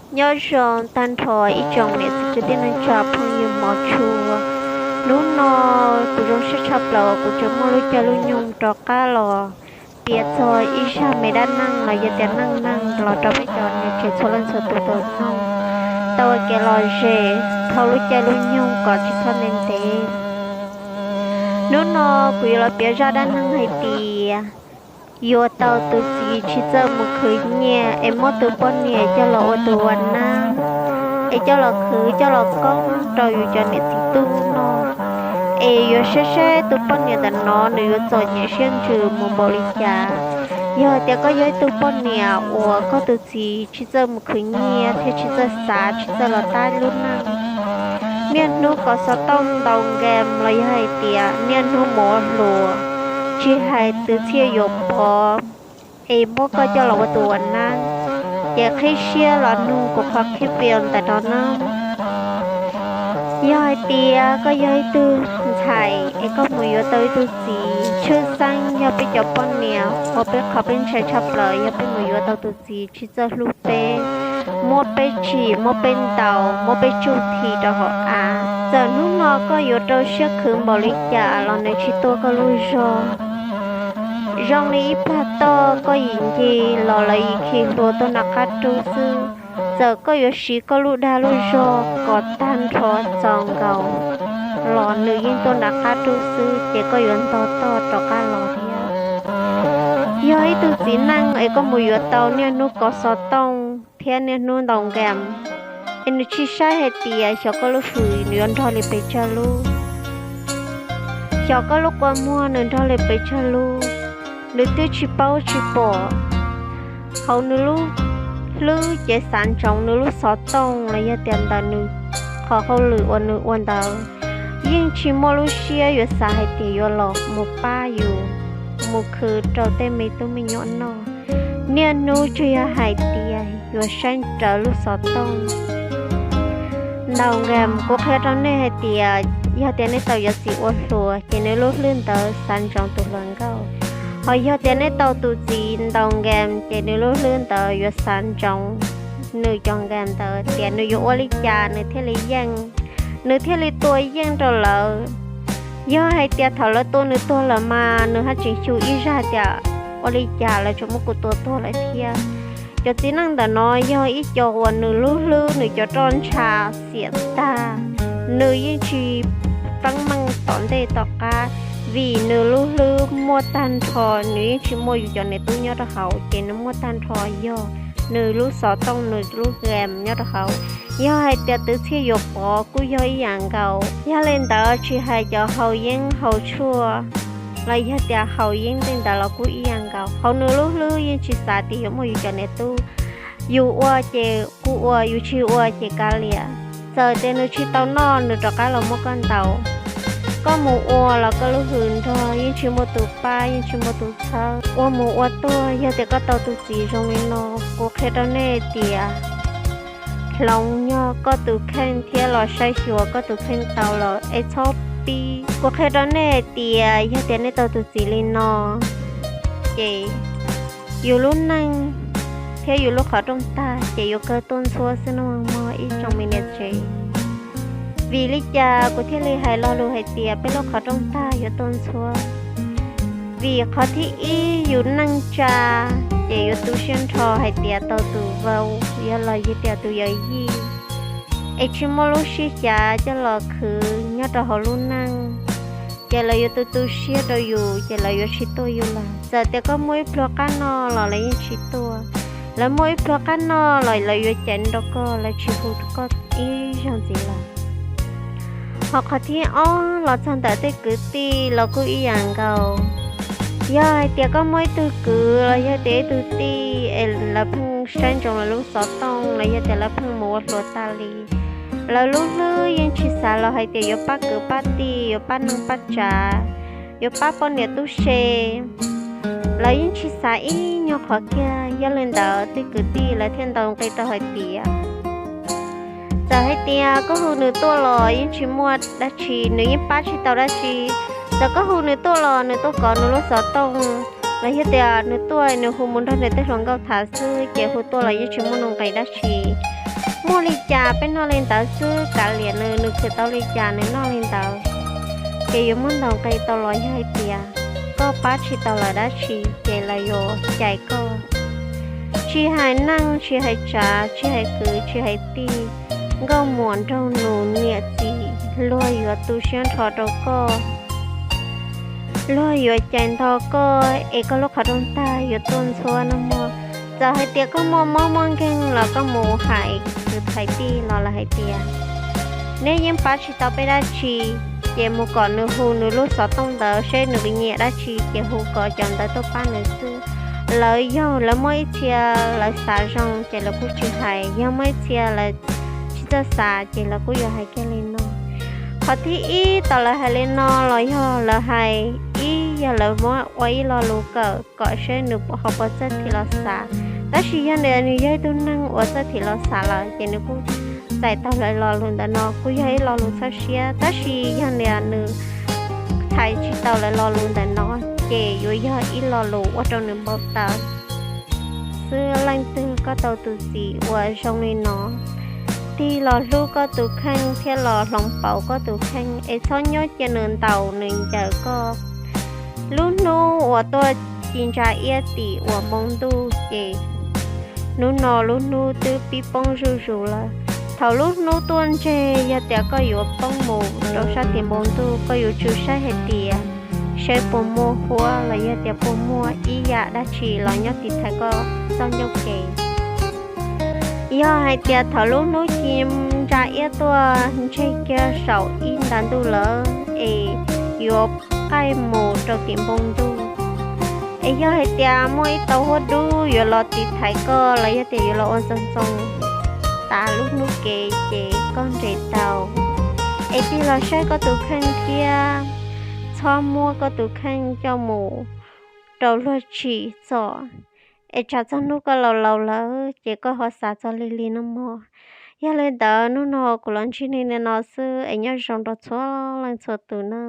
Nyob zoo tag nrho ib tsoom niam txiv kwv tij neej tsa phooj ywg hmov tshua. Hnub no kuv zoo siab tshaj plaws uas kuv tseem muaj lub caij lub nyoog rov qab los piav txog ib zaj me dab neeg los yog tias neej neeg los rau peb cov niam tsev txhua leej txhua tus tau mloog, tau ua kev lom zem dhau lub caij lub nyoog kom tsis txhob ntev ntev. Hnub no kuv yuav los piav zaj dab neeg hais tias yuav tau tus txiv tsis txawj mus khwv nyiaj es muab tus poj niam coj los ua tus ua neeb, es coj los khwv coj los koob rau yus cov niam txiv tub noj, es yuav saib saib tus poj niam ntawm no nws yuav txom nyem siab ntsws mus npaum li cas. Yog tias koj yog ib tug poj niam uas koj tus txiv tsis txawj mus khwv nyiaj thiab tsis txawj xav tsis txawj los tab lub neej, niaj hnub kov xov tooj ntaus game los yog hais tias niaj hnub mus ua hluas, tsis hais tus txhiaj yuav pov es muab koj coj los ua tus ua neeb, ces qhib siab los nug kuv qhov qhib pia ntawm no nawb. Yog hais tias koj yog ib tug ntxhais es koj mus yuav tau ib tug txiv, tshwj xeeb yog peb cov poj niam uas peb qhov peb ntshai tshaj plaws yog peb mus yuav tau tus txiv tsis txawj hlub peb, muab peb tsim muab peb ntaus muab peb tsuj thi rau hauv av. Txawm hnub no koj yuav rau siab khwv npaum li cas los nws tsis tuaj koj lub zog. Zoo li ib plag toj koj yim ncig los lawv yim khi hlua tuaj nram qab roob xwb. Txawm koj yuav siv koj lub dag lub zog kom tag nrho txaus nkaus los nws yeej tuaj nram qab roob xwb, ces koj yuav ntog toj rov qab los thiab. Yog ib tug txiv neej es koj mus yuav tau niaj hnub kov xov tooj thiab niaj hnub ntaus game, es nws tsis saib hais tias xyov koj lub hws nws yuav nrog li pes tsawg lub, xyov koj lub qhov muag nws nrog li pes tsawg lub, nws twb tsis paub tsis pom. Hauv nws lub hlwb ces xav ntsoov nws lub xov tooj los yog tias ntawm nws qhov hauj lwm uas nws ua ntawd, yeej tsis muaj lub siab yuav xav hais tias yuav los mus pab yus mus khwv rau tej me tub me nyuam noj. Niaj hnub tsuas yog hais tias yuav saib raws lub xov tooj. Ntaus game, kuv qhia rau nej hais tias yog tias nej tau yuav txiv ua hluas ces nws lub hlwb ntawd xav ntsoov tus hluas nkauj. Ho yog tias nej tau tus txiv ntaus game ces nws lub hlwb ntawd yuav xav ntsoov nws cov game ntawd tias nws yuav ua li cas nws thiaj li yeej, nws thiaj li tua yeej rau lawv. Yog hais tias thaum lawv tua nws tuag lawm mas nws haj tseem xyu ib zaj tias ua li cas lawv tseem muab kuv tua tuag lawm thiab. Cov txiv neej ntawm no yog ib co uas nws lub hlwb nws cov roj ntsha xiam tag, nws yeej tsis teeb meej tom ntej tom qab, vim nws lub hlwb muaj tag nrho, nws yeej tsis muaj yus cov niam tub nyob rau hauv, ces nws muaj tag nrho yog nws lub xov tooj nws lub game nyob rau hauv. Yog hais tias tus txhiaj yuav pov kuj yog ib yam nkaus. Yog li ntawd tsis hais cov haus yeeb haus tshuaj los yog tias haus yeeb tej ntawd los kuj ib yam nkaus. Hauv nws lub hlwb yeej tsis xav tias yuav muaj yus cov niam tub. Yus ua ces kuj ua, yus tsis ua ces kav liam. Txawm tias nws tsis tau noj nws rov qab los muab koj ntaus. Koj mus ua los koj lub hws nrog yeej tsis muaj tus pab yeej tsis muaj tus txhawb. Ua mus ua tuaj yog tias koj tau tus txiv zoo li no, kuv qhia rau nej tias hloov nyog koj tus kheej thiab los saib xyuas koj tus kheej tau lawm es txhob pib. Kuv qhia rau nej hais tias yog tias nej tau tus txiv li no ces yus lub neej thiab yus lub qhov rooj tag ces yuav kawg tuaj ntxhuab xwb nawb mog ib tsoom me niam tsev. Vim li cas kuv thiaj li hais lo lus hais tias peb lub qhov rooj tag yuav tuaj ntxhuab? Vim qhov thib ib yus neej tsa ces yuav tu siab nrho hais tias tau tus vau yog los yog tias tus yawm yij es tsis muaj lub sij xyav coj los khwv nyob rau hauv lub neej, ces lawv yuav tu tu siab rau yus ces lawv yuav tsis tuaj yus lawm. Txawm tias koj muaj ib pluag qab noj los lawv yeej tsis tuaj, lawv muaj ib pluag qab noj los lawv yuav caiv nrog koj, lawv tsis hu koj ib zaug ntxiv lawm. Ho qhov thib ob los txog ntawm tej kwv tij los kuj ib yam nkaus. Yog hais tias koj muaj ib tug kwv los yog tias ib tug tij es lawv pheej saib ntsoov lawv lub xov tooj los yog tias lawv pheej mus ua hluas tas li, lawv lub hlwb yeej tsis xav los hais tias yuav pab kwv pab tij, yuav pab neej pab tsav, yuav pab poj niam tub se. Lawv yeej tsis xav ib nyuag qhov kiag. Yog li ntawd tej kwv tij lawv thiaj ntaus nqi rau hais tias txawm hais tias koj hu nws tuaj los yeej tsis muaj dab tsi, nws yeej pab tsis tau dab tsi. Txawm koj hu nws tuaj los nws tuaj kov nws lub xov tooj, los yog tias nws tuaj nws hu mus nrog nws tej hluas nkauj tham xwb ces hu tuaj los yeej tsis muaj nuj nqis dab tsi. Muaj li cas peb noj li ntawd xwb, kav liam nws, nws khwv tau li cas nws noj li ntawd. Ces yuav muab ntaus nqi tau los yog hais tias koj pab tsis tau lawv dab tsi ces lawv yuav cais koj. Tsis hais neej, tsis hais tsav, tsis hais kwv, tsis hais tij, nkauj muam nraug nus, niam txiv, luag yuav tu siab nrho rau koj. Luag yuav cais ntog koj es koj lub qhov rooj tag yuav tuaj ntxhuab no mog. Txawm hais tias koj muaj mob muaj nkeeg los koj mus hais kwv hais tij los lawv hais tias neb yeej pab tsis tau peb dab tsi, ces mus kom nws hu nws lub xov tooj ntawd seb nws nyiam dab tsi ces hu kom cov ntawd tuaj pab nws xwb. Lawv yog lawv muaj ib txhia lawv xav zoo ces lawv kuj tsis hais, yog muaj ib txhia lawv tsis txawj xav ces lawv kuj yuav hais kiag li no. Qhov thib ib tau lawv hais li no los yog lawv hais, ib yog lawv muab ua ib lo lus kawm kom seb nws ho puas txawj thim los xav. Tab sis yog nws yog ib tug neeg uas txawj thim los xav lawm ces nws kuj txais tau lawv lo lus ntawm no kuj yog ib lo lus txhawb siab. Tab sis yog nws hais tsis tau lawv lo lus ntawm no ces yuav yog ib lo lus ua rau nws npau taws xwb. Leej twg koj tau tus txiv uas zoo li no, tig los hlub koj tus kheej thiab los hloov pauv koj tus kheej es txhob nyob cia nws ntaus nws ncaws koj. Lub hnub uas tuaj ci ntsa iab tim uas npoo ntuj ces hnub no lub hnub twb pib poob zuj zus lawm. Thaum lub hnub tuaj ntseg yog tias koj yuav poob mus rau sab tim npoo ntuj, koj yuav tsum saib hais tias seb puas muaj huab los yog tias puas muaj ib yam dab tsi los nyob tiv thaiv koj txoj ncauj kev. Yog hais tias thaum lub hnub ci ntsa iab tuaj ntseg kiag saum ib nta ntuj lawm es yuav qaij mus rau tim npoo ntuj, es yog hais tias muaj ib tau huab dub yuav los tiv thaiv koj los yog tias yuav los ua ntxoov ntxoo tas lub hnub kev ces koj nres tau es tig los saib koj tus kheej thiab txhob muab koj tus kheej coj mus rau luag tsim txom, es tsam txog hnub koj laus laus lawm ces koj ho xav txog lig lig no mog. Yog li ntawd hnub no kuv los ntsib nej li no xwb es nyob zoo rau txhua leej txhua tus na.